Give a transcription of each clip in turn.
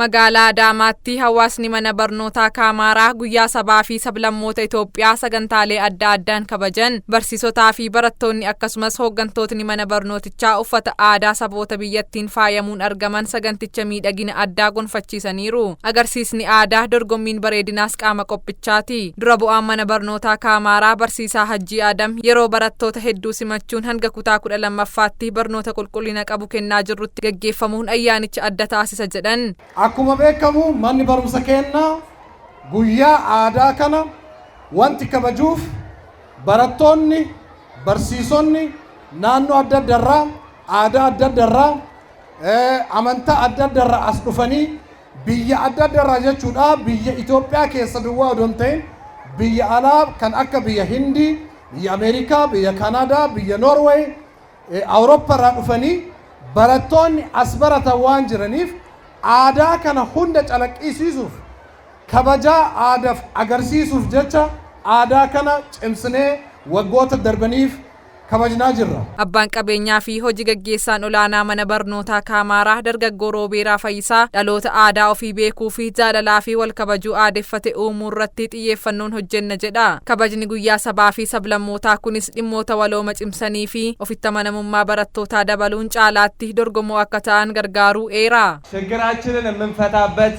Magaalaa Adaamaatti hawaasni mana barnootaa Kaamaaraa guyyaa sabaa fi sablammoota Itoophiyaa sagantaalee adda addaan kabajan. Barsiisotaa fi barattoonni akkasumas hooggantootni mana barnootichaa uffata aadaa saboota biyyattiin faayamuun argaman saganticha miidhagina addaa gonfachiisaniiru. Agarsiisni aadaa dorgommiin bareedinaas qaama qophichaati. Dura bu'aan mana barnootaa Kaamaaraa barsiisaa Hajjii Adam yeroo barattoota hedduu simachuun hanga kutaa 12ffaatti barnoota qulqullina qabu kennaa jirrutti gaggeeffamuun ayyaanicha adda taasisa jedhan. Akkuma beekamu manni barumsa keenyaa guyyaa aadaa kana wanti kabajuuf barattoonni, barsiisonni naannoo adda addarraa, aadaa adda addarraa, amantaa adda addarraa as dhufanii, biyya adda addarraa jechuudha, biyya Itoophiyaa keessa duwwaa odoo hin ta'in biyya alaa kan akka biyya Hindii, biyya Ameerikaa, biyya Kanaadaa, biyya Noorweey, Awurooppaarraa dhufanii barattoonni as baratan waan jiraniif, aadaa kana hunda calaqqisiisuuf, kabajaa aadaaf agarsiisuuf jecha aadaa kana cimsinee waggoota darbaniif kabajnaa jirra. Abbaan qabeenyaa fi hojii gaggeessaan olaanaa mana barnootaa Kaamaaraa dargaggoo Roobeeraa Fayyisaa dhaloota aadaa ofii beekuu fi jaalalaa fi wal kabajuu aadeffate uumuu irratti xiyyeeffannoon hojjenna jedha. Kabajni guyyaa sabaa fi sablammootaa kunis dhimmoota walooma cimsanii fi ofitti amanamummaa barattootaa dabaluun caalaatti dorgomoo akka ta'an gargaaruu eera. ችግራችንን የምንፈታበት፣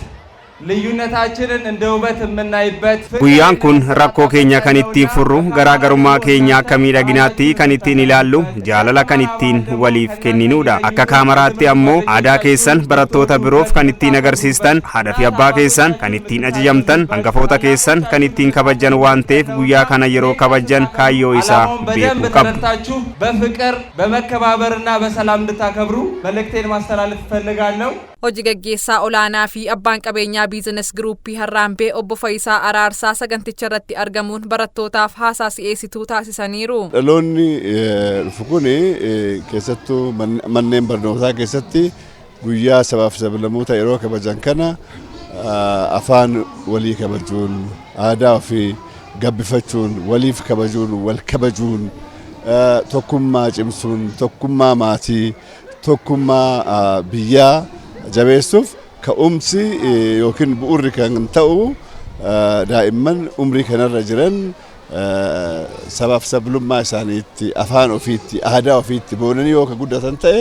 ልዩነታችንን እንደ ውበት የምናይበት፣ Guyyaan kun rakkoo keenya kan ittiin furru, garaagarummaa keenya akka miidhaginaatti kan ittiin ilaallu, jaalala kan ittiin waliif kenninudha. Akka Kaamaraatti ammoo aadaa keessan barattoota biroof kan ittiin agarsiistan, haadha fi abbaa keessan kan ittiin ajajamtan, hangafoota keessan kan ittiin kabajan waan ta'eef, guyyaa kana yeroo kabajan kaayyoo isaa ዓላማውን በደንብ beekuu qabdu. ተረድታችሁ በፍቅር በመከባበርና በሰላም እንድታከብሩ መልእክቴን ማስተላለፍ እፈልጋለሁ። Hojii gaggeessaa olaanaa fi abbaan qabeenyaa Business Group Harraambee obbo Fayisaa Araarsaa saganticha irratti argamuun barattootaaf haasaa si'eessituu taasisaniiru. Dhaloonni dhufu kun keessattuu manneen barnootaa keessatti guyyaa sabaaf sablammoota yeroo kabajan kana afaan walii kabajuun, aadaa ofii gabbifachuun, waliif kabajuun, wal kabajuun, tokkummaa cimsuun, tokkummaa maatii, tokkummaa biyyaa jabeessuuf ka'umsi yookiin bu'urri kan ta'u daa'imman umrii kanarra jiran sabaaf sablummaa isaaniitti, afaan ofiitti, aadaa ofiitti boonanii yoo ka guddatan ta'e,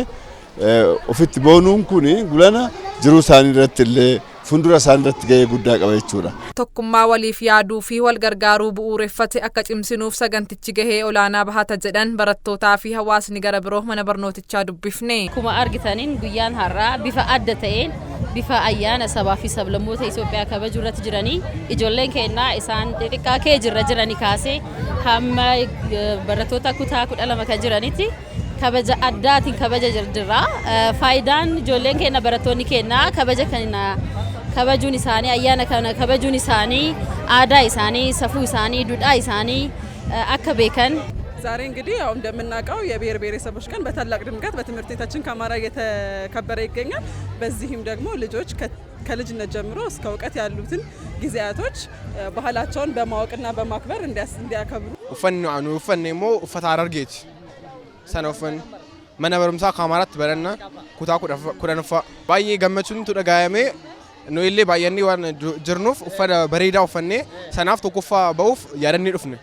ofitti boonuun kun gulana jiruu isaanii irratti illee fuuldura isaanii irratti gahee guddaa qaba jechuudha. Tokkummaa waliif yaaduu fi wal gargaaruu bu'uureffate akka cimsinuuf sagantichi gahee olaanaa bahata jedhan barattootaa fi hawaasni gara biroo mana barnootichaa dubbifne. Akkuma argitaniin guyyaan har'aa bifa adda ta'een bifa ayyaana sabaa fi sablammoota Itoophiyaa kabajuu irratti jiranii, ijoolleen keenyaa isaan xixiqqaa kee jirra jiranii kaasee hamma barattoota kutaa 12 kan jiranitti kabaja addaatiin kabaja jirra. Faayidaan ijoolleen keenya, barattoonni keenya kabaja kana kabajuun isaanii, ayyaana kana kabajuun isaanii, aadaa isaanii, safuu isaanii, duudhaa isaanii akka beekan ዛሬ እንግዲህ ያው እንደምናውቀው የብሔር ብሔረሰቦች ቀን በታላቅ ድምቀት በትምህርት ቤታችን ካማራ እየተከበረ ይገኛል። በዚህም ደግሞ ልጆች ከልጅነት ጀምሮ እስከ እውቀት ያሉትን ጊዜያቶች ባህላቸውን በማወቅና በማክበር እንዲያከብሩ Uffanni nu uffanne immoo uffata Harargeeti. Sana uffanne mana barumsaa Kaamaraatti baranna kutaa 10ffaa. Baay'ee gammachuun dhaga'amee, nu illee baay'annee waan jirnuuf uffata bareedaa uffannee sanaaf tokkoffaa ba'uuf yaadannee dhufne.